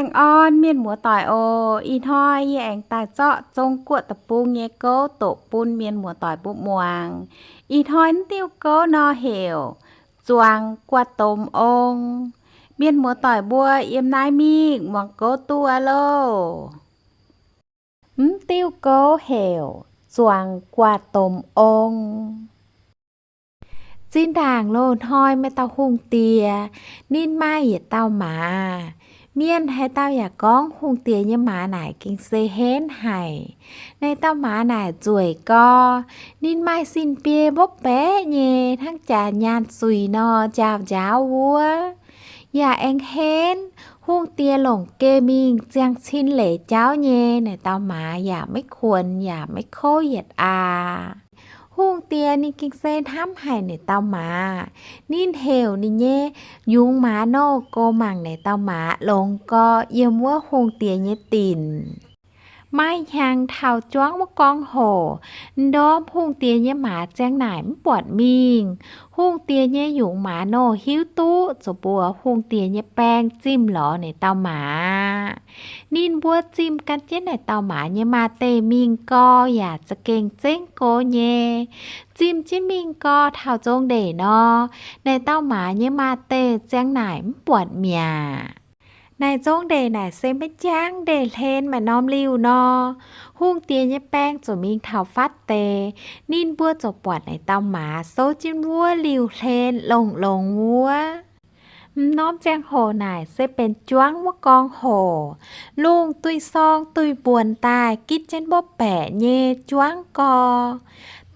Aengx orn mienh muoz-doic oc. Ih hnoi yie aengx daaih zorqv Zong Guoqv deic-bung nyei gouv doqc bun mienh muoz-doic mbuo muangx. Ih hnoi naaiv diuh gouv nor heuc Zuangx Guaax Domh Ong. Mienh muoz-doic mbuo yiem naaiv mingh muangx gouv duqv loh. Mv diuh gouv heuc Zuangx Guaax Domh Ong. Zinh ndaangc loz-hnoi maaih dauh hungh diex, ninh maaih yietc dauh maaz. Mienh haaix dauh yaac gorngv hungh diex nyei maaz naaic gengh se henv haic. Naaiv dauh maaz naaic nzueic gorx, ninh maaih sin-biei mbopv baeqc nyei, hnangv jaax nyaanh suic nor njaaux njaaux wuov. Yaac aengx henv, hungh diex longc geh mingh ziangh cin leiz jauv nyei, naaiv dauh maaz yaac maiv kuonx yaac maiv kouv yietc aqv. Hungh diex ninh gengh se hnamv haic naaiv dauh maaz. Ninh heuc ninh nyei yungz maaz nouh go mangc naaiv dauh maaz longx gorx yiem wuov hungh diex nyei dinc. Maaih hnyangx taux juangv wuov gorngv hoc, ndorm hungh diex nyei maaz ziang naaic mv buatc mingh. Hungh diex nyei yungz maaz nouh hiuv duqv, ziouc mbuox hungh diex nyei baeng zimh lorz naaiv dauh maaz. Ninh mbuo zimh gan jienv naaiv dauh maaz nyei maaz-deic mingh gorx yaac za'gengh zengv go nyei. Zimh jienv mingh gorx taux nzong ndeic nor, naaiv dauh maaz nyei maaz-deic ziang naaic mv buatc mi'aqv. Naaiv nzong ndeic naaic se maiv jangv ndeic-hlen maaih norm liuh nor. Hungh diex nyei baeng ziouc mingh taux fatv deix, ninh mbuo ziouc buatc naaiv dauh maaz souv jienv wuov liuh-hlen longx-longx wuov. M'norm ziangh hoc naaic se benx juangv wuov gorngv hoc. Lungh duih sorng duih mbuonx daaih gitv jienv mbopv baeqc nyei juangv gorx.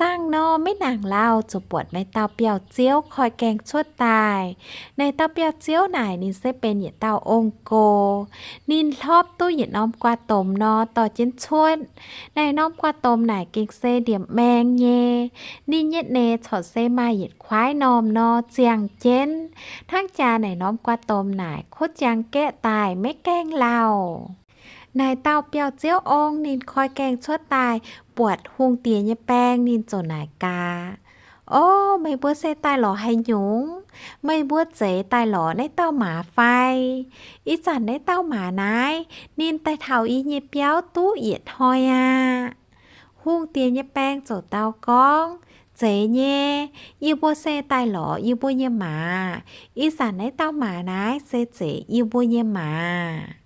Dangh nor maiv nangc lauh ziouc buatc naaiv dauh biauv-ziouv koi gaengh cuotv daaih. Naaiv dauh biauv-ziouv naaic ninh se benx yietc dauh ong-gox. Ninh hlopv duqv yietc norm guaax domh nor dorh jienv cuotv. Naaiv norm guaax domh naaic gengh se ndiemc maeng nyei. Ninh nyei neix corc se maaih yietc kuaaiv normh nor ziangh jienv. Hnangv jaax naaiv norm guaax domh naaic kuotv ziangx gaeqv daaih maiv gaengh lauh. Naaiv dauh biauv-ziouv ong ninh koi gaengh cuotv daaih buatc hungh diex nyei baeng ninh ziouc naaic gaax, O, meih mbuo se daaih lorz haaix nyungc? Meih mbuo zeiz daaih lorz naaiv dauh maaz fai? Ih zanc naaiv dauh maaz naaiv, ninh daaih taux yie nyei biauv duqv yietc hnoi aqv. Hungh diex nyei baeng ziouc dau gorngv, Zeiz nyei, yie mbuo se daaih lorz yie mbuo nyei maaz. Ih zanc naaiv dauh maaz naaiv se zeiz yie mbuo nyei maaz.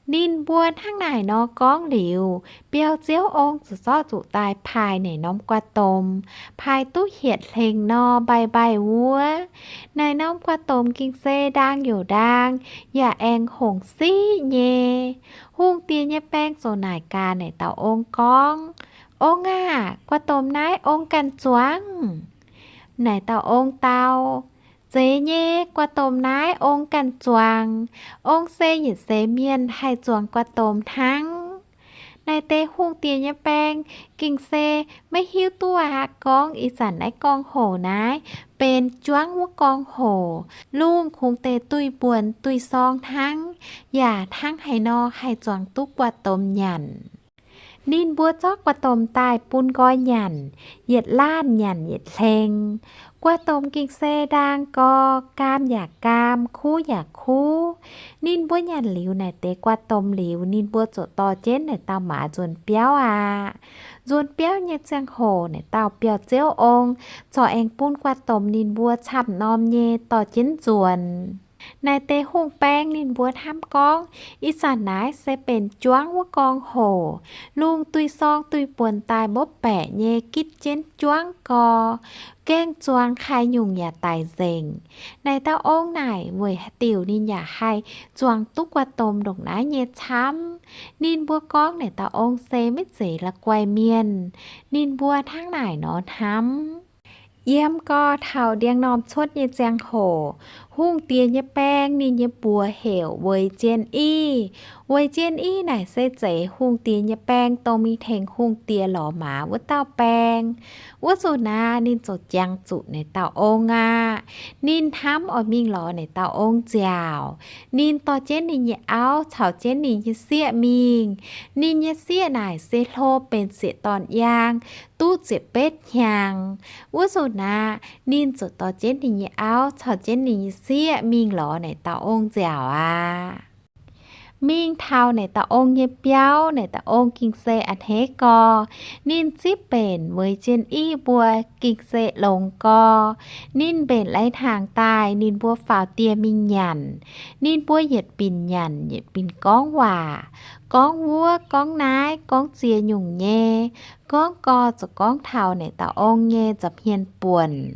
Ninh mbuo hnangv naaic nor gorngv liuz, biauv-ziouv ong ziouc zorqv zuqc daaih paaix naaiv norm guaax domh, paaix duqv hietc hlengx nor mbaih mbaih wuov. Naaiv norm guaax domh gengh se ndaang youc ndaang, yaac aengx hongc siqv nyei. Hungh diex nyei baeng ziouc naaic gaax naaiv dauh ong gorngv, Ong aah, guaax domh naaiv ong ganh zuangx? Naaiv dauh ong dau, Zeiz nyei, guaax domh naaiv ong ganh zuangx. Ong se yietc seix mienh haih zuangx guaax domh hnangv. Naaiv deix hungh diex nyei baeng gengh se maiv hiuv duqv aqv, gorngv ih zanc naaiv gorngv hoc naaiv benx juangv wuov gorngv hoc. Lungh kungx deix duih mbuonx duih sorng hnangv, yaac hnangv haaix nor haih zuangx duqv guaax domh nyanc. Ninh mbuo zorqv guaax domh daaih bun nqoi nyanc, yietc laanh nyanc yietc hlengx. Guaax domh gengh se ndaang gorx, gaam yaac gaam, kuv yaac kuv. Ninh mbuo nyanc liuz naaiv deix guaax domh liuz, ninh mbuo ziouc dorh jienv naaiv dauh maaz nzuonx biauv aqv. Nzuonx biauv nyei ziangh hoc naaiv dauh biauv-ziouv ong corc aengx bun guaax domh ninh mbuo camv norm nyei dorh jienv nzuonx. Naaiv deix hungh baeng ninh mbuo hnamv gorngv, Ih zanc naaiv se benx juangv wuov gorngv hoc. Lungh duih sorng duih buonc daaih mbopv baeqc nyei gitv jienv juangv gorx. Gaengh zuangx haaix nyungc yaac daic nzengc. Naaiv dauh ong naaic weic haaix diuc ninh yaac haih zuangx duqv guaax domh ndongc naaiv nyei camv? Ninh mbuo gorngv naaiv dauh ong se maiv zeiz la'guaih mienh. Ninh mbuo hnangv naaic nor hnamv. Yiem gorx taux ndiangx-normh cuotv nyei ziangh hoc, hungh diex nyei baeng ninh nyei mbuox heuc Weic Jien Ih. Weic Jien Ih naaic se zeiz hungh diex nyei baeng dongh mingh tengx hungh diex lorz maaz wuov dauh baeng. Wuov nzunc naaiv ninh ziouc jangx zuqc naaiv dauh ong aqv. Ninh hnamv oix mingh lorz naaiv dauh ong nziaauc. Ninh dorh jienv ninh nyei auv caux jienv ninh nyei sieqv mingh. Ninh nyei sieqv naaic se hlo benx sieqv dorn-yaang, duqv ziepc betv hnyangx. Wuov nzunc naaiv ninh ziouc dorh jienv ninh nyei auv caux jienv ninh nyei sieqv mingh lorz naaiv dauh ong nziaauc aqv. Mingh taux naaic dauh ong nyei biauv, naaic dauh ong gengh se a'hneiv gorx. Ninh zipv mbenc Weic Jien Ih mbuo gengh se longx gorx. Ninh mbenc lai-hnaangx daaih, ninh mbuo faaux dieh mingh nyanc. Ninh mbuo yietc binc nyanc yietc binc gorngv waac, gorngv wuov gorngv naaiv, gorngv ziex nyungc nyei, gorngv gorx ziouc gorngv taux naaic dauh ong nyei nza'hmien buonc.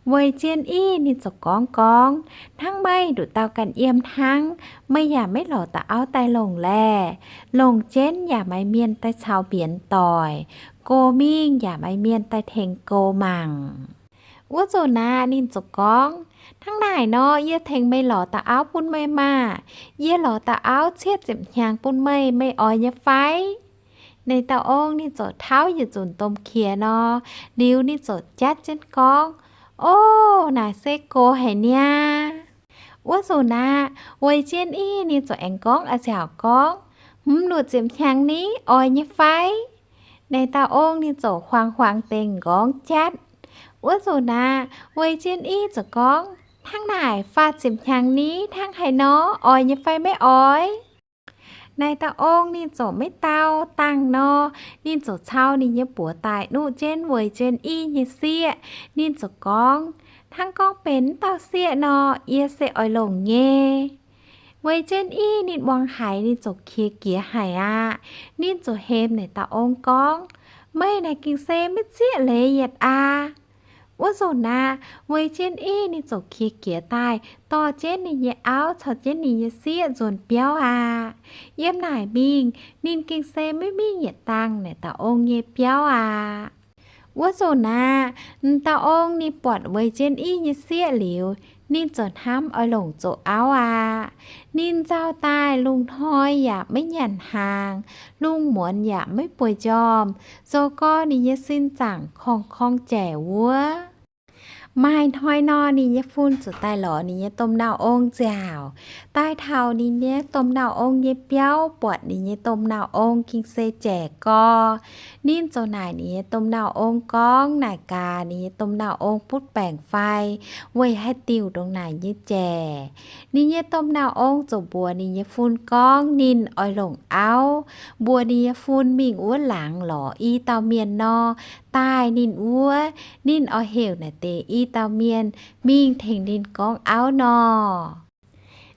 Weic Jien Ih ninh ziouc gorngv gorngv, Hnangv meih nduqc dauh ganh yiem hnangv, meih yaac maiv lorz dauh auv daaih longc laeh. Longc jienv yaac maaih mienh daaih caux mbienx doic, gox mingh yaac maaih mienh daaih tengx gox mangc. Wuov nzunc naaic ninh ziouc gorngv, Hnangv naaic nor, yie tengx meih lorz dauh auv bun meih maah! Yie lorz dauh auv cietv ziepc hnyangx bun meih, meih oix nyei fai? Naaic dauh ong ninh ziouc tauv yietc nzunc domh qiex nor, liuz ninh ziouc jatv jienv gorngv, O, naaic se gox haic niaa! Wuov nzunc naaic, Weic Jien Ih ninh ziouc aengx gorngv a'nziaauc gorngv, Hmz luoqc ziepc hnyangx ni, oix nyei fai? Naaic dauh ong ninh ziouc huaang-huaang dengh nqorngv jatv. Wuov nzunc naaic, Weic Jien Ih ziouc gorngv, Hnangv naaic faah ziepc hnyangx ni, hnangv haaix nor, oix nyei fai maiv oix? Naaic dauh ong ninh ziouc maiv dau dangh nor, ninh ziouc cau ninh nyei buoz daaih nuqv jienv Weic Jien Ih nyei sieqv. Ninh ziouc gorngv, Hnangv gorngv benx m'dauh sieqv nor, yie se oix longc nyei. Weic Jien Ih ninh muangx haiz ninh ziouc qiex jiez haic aqv. Ninh ziouc hemx naaic dauh ong gorngv, Meih naaic gengh se maiv zieqv leiz yietc aqv. Wuov nzunc naaic, Weic Jien Ih ninh ziouc qiex jiez daaih dorh jienv ninh nyei auv caux jienv ninh nyei sieqv nzuonx biauv aqv. Yiem naaic mingh ninh gengh se maiv mingh yietc dangh naaic dauh ong nyei biauv aqv. Wuov nzunc naaic, m'dauh ong ninh buatc Weic Jien Ih nyei sieqv liuz, ninh ziouc hnamv oix longc zoux auv aqv. Ninh nzauh daaih lungh hnoi yaac maiv nyanc hnaangx, lungh muonz yaac maiv bueix njormh, zoux gorx ninh nyei sin zaangc korngh-korngh jaic wuov. Maaih hnoi nor ninh nyei fun ziouc daaih lorz ninh nyei domh nauz-ong nziaauc. Daaih taux ninh nyei domh nauz-ong nyei biauv, buatc ninh nyei domh nauz-ong gengh se jaic gorx. Ninh ziouc naaic ninh nyei domh nauz-ong gorngv naaic gaax ninh nyei domh nauz-ong butv baengc fai, weic haaix diuc ndongc naaic nyei jaic. Ninh nyei domh nauz-ong ziouc mbuox ninh nyei fun gorngv ninh oix longc auv, mbuox ninh nyei fun mingh wuov laangz lorz i dauh mienh nor, daaih ninh wuov, ninh oix heuc naaic deix i dauh mienh mingh tengx ninh gorngv auv nor.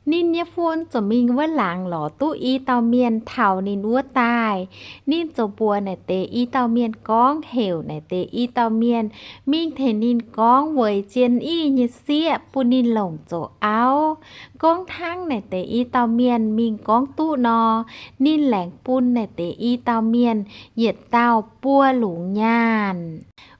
Ninh nyei fun ziouc mingh wuov laangz lorz duqv i dauh mienh taux ninh wuov daaih. Ninh ziouc mbuox naaic deix i dauh mienh gorngv heuc naaic deix i dauh mienh mingh tengx ninh gorngv Weic Jien Ih nyei sieqv bun ninh longc zoux auv. Gorngv hnangv naaic deix i dauh mienh mingh gorngv duqv nor, ninh laengz bun naaic deix i dauh mienh yietc dauh buo lungz nyaanh.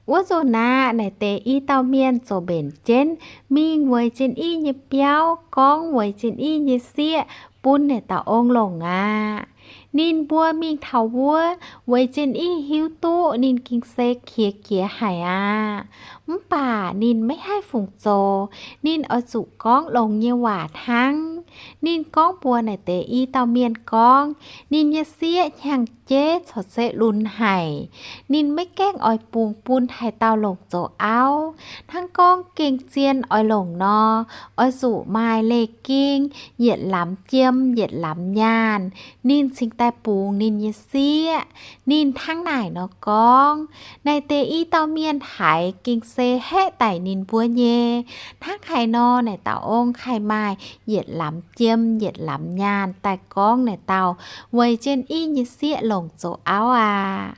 Wuov nzunc naaic, naaic deix i dauh mienh ziouc mbenc jienv mingh Weic Jien Ih nyei biauv gorngv Weic Jien Ih nyei sieqv bun naaic dauh ong longc aqv. Ninh mbuo mingh taux wuov, Weic Jien Ih hiuv duqv ninh gengh se qiex jiez haic aqv. Mv baac ninh maiv haih fungc zoux, ninh oix zuqc gorngv longx nyei waac hnangv. Ninh gorngv mbuox naaic deix i dauh mienh gorngv, ninh nyei sieqv hnyangx-jeiv corc se lunx haic. Ninh maiv gaengh oix bungx bun haaix dauh longc zoux auv, hnangv gorngv gengh zien oix longc nor, oix zuqc maaih leih ging, yietc lamz jiem, yietc lamz nyaanh, ninh cingx daaih bungx ninh nyei sieqv. Ninh hnangv naaic nor gorngv. Naaic deix i dauh mienh haiz gengh se haeqv daic ninh mbuo nyei. Hnangv haaix nor naaic dauh ong haih maaih yietc lamz jiem, yietc lamz nyaanh daaih gorngv naaic dauh Weic Jien Ih nyei sieqv longc zoux auv aqv?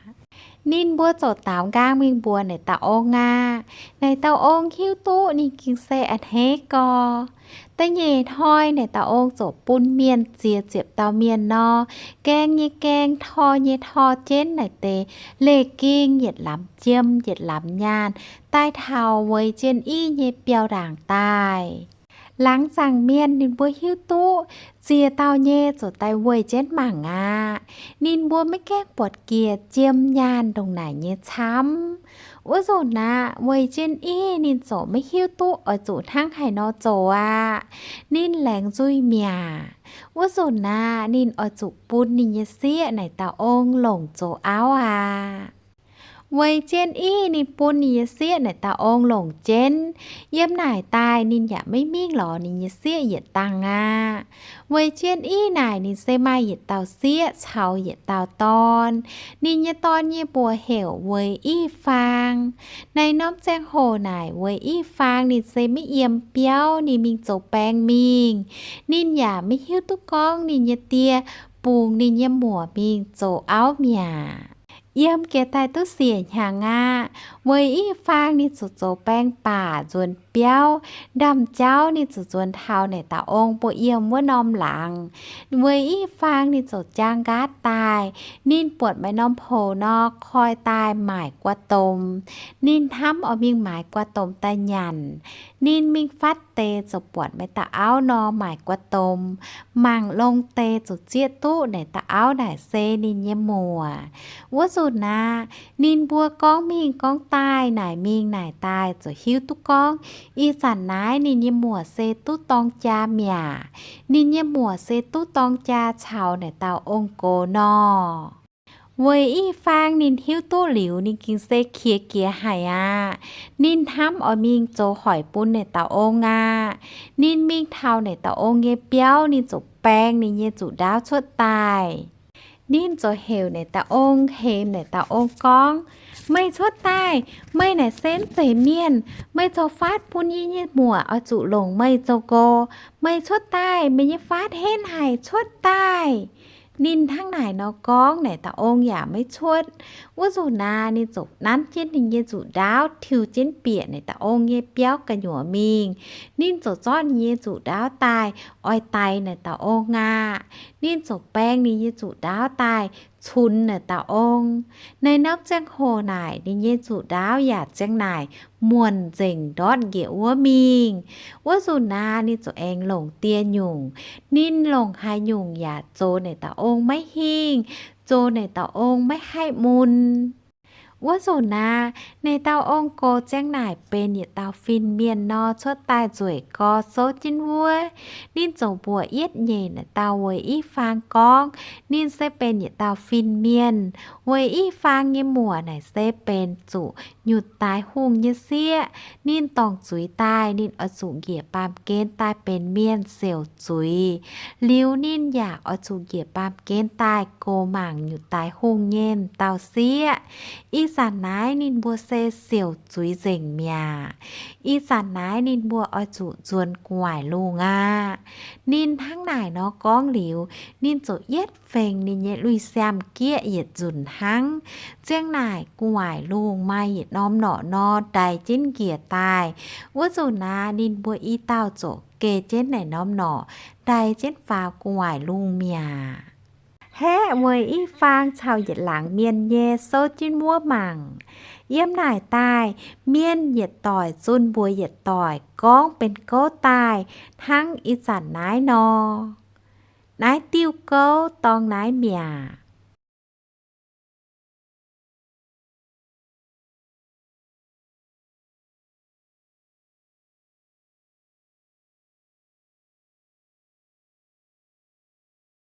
Ninh mbuo ziouc daaux nqaang mingh mbuox naaic dauh ong aqv. Naaic dauh ong hiuv duqv ninh gengh se a'hneiv gorx. Da'nyeic hnoi naaic dauh ong ziouc bun mienh ziex ziepc dauh mienh nor, gaeng nyei gaeng, tor nyei tor jienv naaic deix leih ging, yietc lamz jiem, yietc lamz nyaanh daaih taux Weic Jien Ih nyei biauv-ndaangc daaih. Laangz zaangc mienh ninh mbuo hiuv duqv ziex dauh nyei ziouc daaih weic jienv mangc aqv. Ninh mbuo maiv gaengh buatc jiex jiem nyaanh ndongc naaic nyei camv. Wuov nzunc aqv, Weic Jien Ih ninh ziouc maiv hiuv duqv oix zuqc hnangv haaix nor zoux aqv. Ninh laengz nzuih mi'aqv. Wuov nzunc aqv, ninh oix zuqc bun ninh nyei sieqv naaic dauh ong longc zoux auv aqv. Weic jienv Iv ninh bun ninh nyei sieqv naaic dauh ong longc jienv. Yiem naaic daaih ninh yaac maiv mingh lorz ninh nyei sieqv yietc dangh aqv. Weic jienv Iv naaic ninh se maaih yietc dauh sieqv caux yietc dauh dorn. Ninh nyei dorn nyei mbuox heuc Weic Iv Faang. Naaiv norm ziangh hoc naaic Weic Iv Faang ninh se maiv yiem biauv, ninh mingh zoux baeng mingh. Ninh yaac maiv hiuv duqv gorngv ninh nyei die bungx ninh nyei muoc mingh zoux auv mi'aqv. Yiem jiex daaih duqv siec hnyangx aqv. Weic Iv Faang ninh zuqc zoux baeng baac nzuonx biauv. Ndaamv-jauv ninh zuqc nzuonx taux naaic dauh ong mbuo yiem wuov norm laangz. Weic Iv Faang ninh ziouc jaang nqaatv daaih. Ninh buatc maaih norm poux nor, koi daaih maaic guaa domh. Ninh hnamv oix mingh maaiz guaa domh daaih nyanc. Ninh mingh fatv deix ziouc buatc maaih dauh auv nor maaic guaa domh. Mangc longx deix ziouc zieqv duqv naaic dauh auv naaic se ninh nyei muoc. Wuov nzunc aqv, ninh mbuo gorngv mingh gorngv daaih, naaic mingh naaic daaih, ziouc hiuv duqv gorngv ih zanc naaiv ninh nyei muoc se duqv dorng jaa mi'aqv. Ninh nyei muoc se duqv dorng jaa caux naaic dauh ong gox nor. Weic Iv Faang ninh hiuv duqv liuz, ninh gengh se qiex jiez haic aqv. Ninh hnamv oix mingh zoux hoic bun naaic dauh ong aqv. Ninh mingh taux naaic dauh ong nyei biauv, ninh ziouc baeng ninh nyei nzuqc ndaauv cuotv daaih. Ninh ziouc heuc naaic dauh ong, hemx naaic dauh ong gorngv, Meih cuotv daaih, meih naaic se mv zeiz mienh. Meih zoux faatv bun yie nyei muoc oix zuqc longc meih zoux nqox. Meih cuotv daaih, meih nyei faatv henv haic, cuotv daaih. Ninh hnangv naaic nor gorngv, naaic dauh ong yaac maiv cuotv. Wuov nzunc aqv, ninh ziouc nanv jienv ninh nyei nzuqc ndaauv tiux jienv bieqc naaic dauh ong nyei biauv gu'nyuoz mingh. Ninh ziouc zorqv ninh nyei nzuqc ndaauv daaih oix daix naaic dauh ong aqv. Ninh ziouc baeng ninh nyei nzuqc ndaauv daaih cunx naaic dauh ong. Naaiv norm ziangh hoc naaic ninh nyei nzuqc ndaauv yaac ziang naaic muonc nzengc ndortv njiec wuov mingh. Wuov nzunc aqv, ninh ziouc aengx longc dieh nyungc. Ninh longc haaix nyungc yaac zoux naaic dauh ong maiv hingh, zoux naaic dauh ong maiv haih mun. Wuov nzunc aqv, naaic dauh ong gox ziang naaic benx yietc dauh fin-mienh nor, cuotv daaih nzueic gor souv jienv wuov. Ninh ziouc mbuox yietv nyeic naaic dauh Weic Iv Faang gorngv, ninh se benx yietc dauh fin-mienh. Weic Iv Faang nyei muoc naaic se benx zuqc nyutc daaix hungh nyei sieqv. Ninh dorngc zuiz daaih, ninh oix zuqc njiec baamh gen daaih benx mienh siouc zuiz. Liuz ninh yaac oix zuqc njiec baamh gen daaih goux mangc nyutc daaix hungh nyei dauh sieqv. Ih zanc naaiv ninh mbuo se siouc zuiz nzengc mi'aqv. Ih zanc naaiv ninh mbuo oix zuqc nzuonx gu'nguaaic lungh aqv. Ninh hnangv naaic nor gorngv liuz, ninh ziouc yietv fengx ninh nyei lui-siam-gieqv yietc nzunc hnangv. Ziang naaic gu'nguaaic lungh maaih yietc norm norqc nor, ndaix jienv njiec daaih. Wuov nzunc aqv, ninh mbuo i dauh ziouc geh jienv naaic norm norqc, ndaix jienv faaux gu'nguaaic lungh mi'aqv. Haeqv Weic Iv Faang caux yietc laangz mienh nyei souv jienv wuov mangc. Yiem naaic daaih, mienh yietc doic zunh mbuox yietc doic gorngv benx gouv daaih hnangv ih zanc naaiv nor. Naaiv diuh gouv dorng naaiv mi'aqv.